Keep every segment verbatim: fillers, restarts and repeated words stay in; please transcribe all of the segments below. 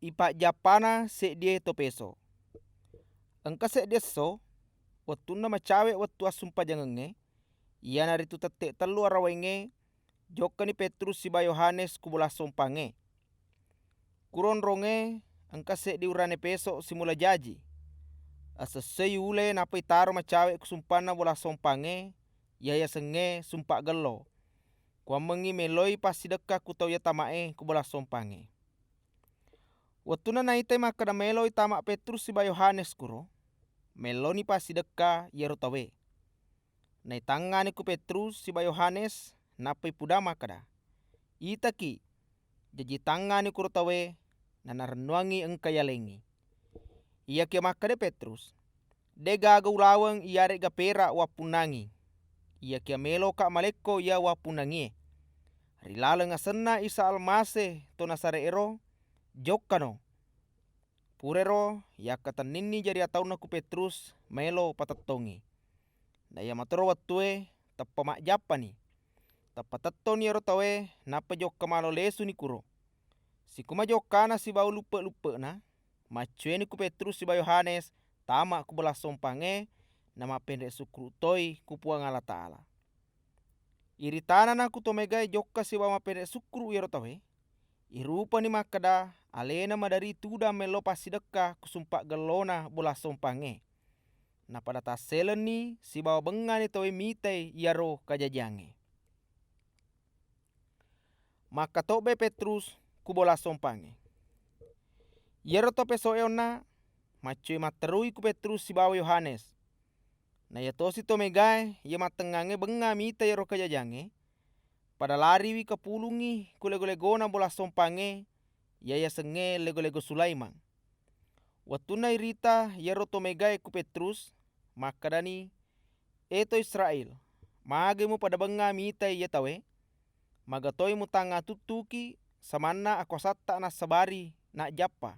ipajjappana seddie to peso. Engka seddi esso, wettunna macawe wettu assumpajangengngé, iyanaritu tette tellu arawaingngé, jokkani Petrus sibawa Yohanes ku bola sompangngé. Ku ronrongngé engka seddi urane peso simula jaji. Asessoi ulé nappa itaro macawe ku sumpanna bola sompangngé, iya yasengngé Sumpa Gello. Kuwammengngi méloi passidekka ku tau iya tama'é ku bola sompangngé. Wettunna naitai makkeda méloi tama Petrus sibawa Yohanes kuro, méloni passidekka iyaro tauwé. Naitangngani ku Petrus sibawa Yohanes, nappa ipudang makkeda, "Itaki!" Jaji tangngani kuro tauwé, nanarennuwangngi engka yalengngi. Iyakiya makkeda Petrus, "Dé'gaga ulaweng iyaré'ga péra uwappunnangi. Iyakiya méloka malekko iya uwappunnangié. Ri laleng asenna Isa Almasé to Nazaré'éro, jokkano." Purairo yakkatenninni jari ataunna ku Petrus maélo patettongngi. Na iya matoro wettué teppa majjappani. Teppa tettoni iyaro tauwé, nappa jokka malo lésuni kuro. Sikuma jokkana sibawa luppe-luppe'na, maccuéni ku Petrus sibawa Yohanes tama ku bola sompangngé, namappenre sukkuru toi ku Puang Allataala. Iritanana ku to mégaé jokka sibawa mappenre sukkuru iyaro tauwé, irupani makkeda aléna maderri tudang méllo passidekka ku Sumpa Gellona bola sompangngé. Napada tassélenni sibawa bengngani tauwé mitai iyaro kajajiyangngé. Makkatobbai Petrus ku bola sompangngé. Iyaro to pésoé onna, maccué matterui ku Petrus sibawa Yohanes. Na iya tosi to mégaé iya mattengngangngé bengnga mita iyaro kajajiyangngé, pada lariwi kapulungngi ku lego-legona bola sompangngé, iya yasengngé Lego-lego Sulaimang. Wettunna irita iyaro to mégaé ku Petrus, makkedani, "É to Israél, magai mupada bengnga mitai iya tauwé? Magatoi mutangngatutuki samanna akuwasatta nassabari najjappa.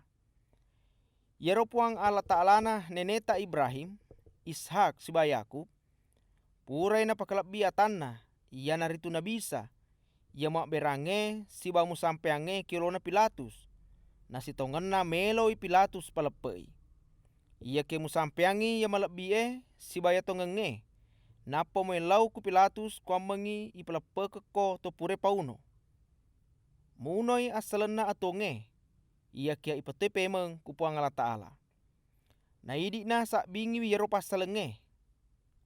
Iyaro Puang Allataalana nénéta Ibrahim, Ishak, sibawa Yakub, purai napakalebbi atanna, iyanaritu Nabi Isa, iya muwabbérangngé sibawa musampéyangngé ki yolona Pilatus. Nasitongenna méloi Pilatus paleppe'i. Iyakiya musampéyangngi iya malebbié sibawa iya tongengngé, nappa muwéllau ku Pilatus kuwammengngi ipaleppekekko to puraé pauno. Munoi assalenna atuwongngé, iyakiya ipatoi pémeng ku Puang Allataala." Naidi'na sabbingngiwi iyaro passalengngé.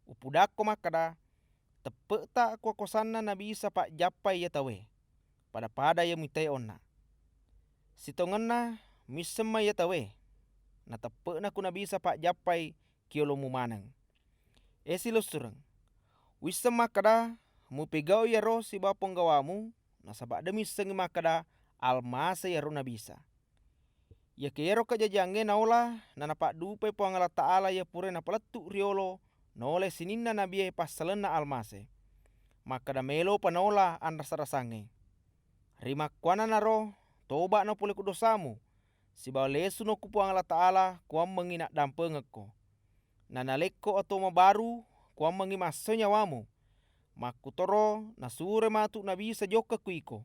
Upudakko makkeda, teppe'ta akuwa-kuwasanna Nabi Isa pajjappai iya tauwé, pada-pada iya muitai onna. Sitongenna muissemma iya tauwé, nateppe'na ku Nabi Isa pajjappai ki yolomu maneng. É silessureng, uisseng makkeda mupégau'i iyaro sibawa ponggawamu, nasaba dé muissengngi makkeda Almasé iyaro Nabi Isa. Iyakiya iyaro kajajiyangngé naola, nanapaddupai Puang Allataala iya puraé napalettu ri yolo naolai sininna nabié passalenna Almasé. Makkeda mélopa naola anrasa-rasangngé. Rimakkuwannanaro, toba'no polé ku dosamu, sibawa lésuno ku Puang Allataala kuwammengngi naddampengekko. Nanalekko atuwong mabaru, kuwammengngi massoi nyawamu. Makkutoro nasuroi matu Nabi Isa jokka ku iko,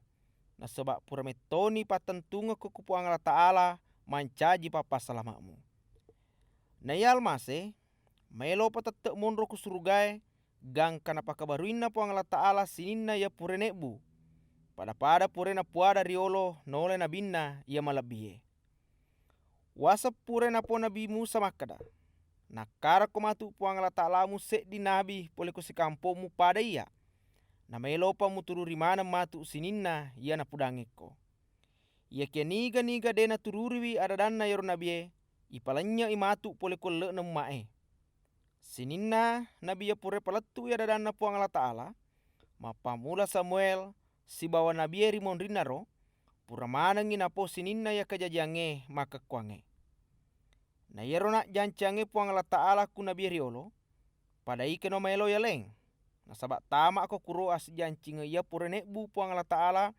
nasaba pura mettoni pattentungekko ku Puang Allataala mancaji pappassalama'mu. Na iya Almasé, maélopa tette monro ku surugaé, gangka napakabaruinna Puang Allataala sininna iya puraé nébbu, pada-pada puraé napuada ri yolo naolai nabinna iya malebbié. Waseng puraé napau Nabi Musa makkeda, "Nakkarakko matu Puang Allataalamu séddi nabi polé ku sikampommu pada iyya, namaélopa mutururi maneng matu sininna iya napudangngékko." Iyakiya niga-niga dé natururiwi ada-adanna iyaro nabié, ipalennye'i matu polé ku elle'na umma'é. Sininna nabi iya puraé palettu'i ada-adanna Puang Allataala, mappammula Samuél sibawa nabié ri monrinnaro, pura manengngi napau sininna iya kajajiyangngé makkekkuwangngé. Na iyaro najjanciyangngé Puang Allataala ku nabié riyolo, pada ikano maélo yaleng, nasaba tama'ko kuro assijancingeng iya pura nébbu Puang Allataala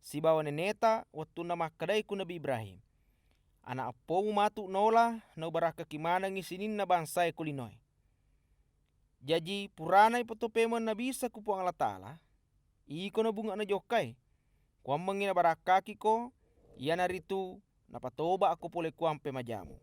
sibawa nénéta wettunna makkedai ku Nabi Ibrahim, 'Ana eppomu matu naola naubarakkaki manengngi sininna bangsaé ku linoé.' Jaji, purana ipatopémeng Nabi Isa ku Puang Allataala, ikono bunge'na jokkaé, kuwammengngi nabarakkakiko, iyanaritu napatoba' ko pole kuampe majamu.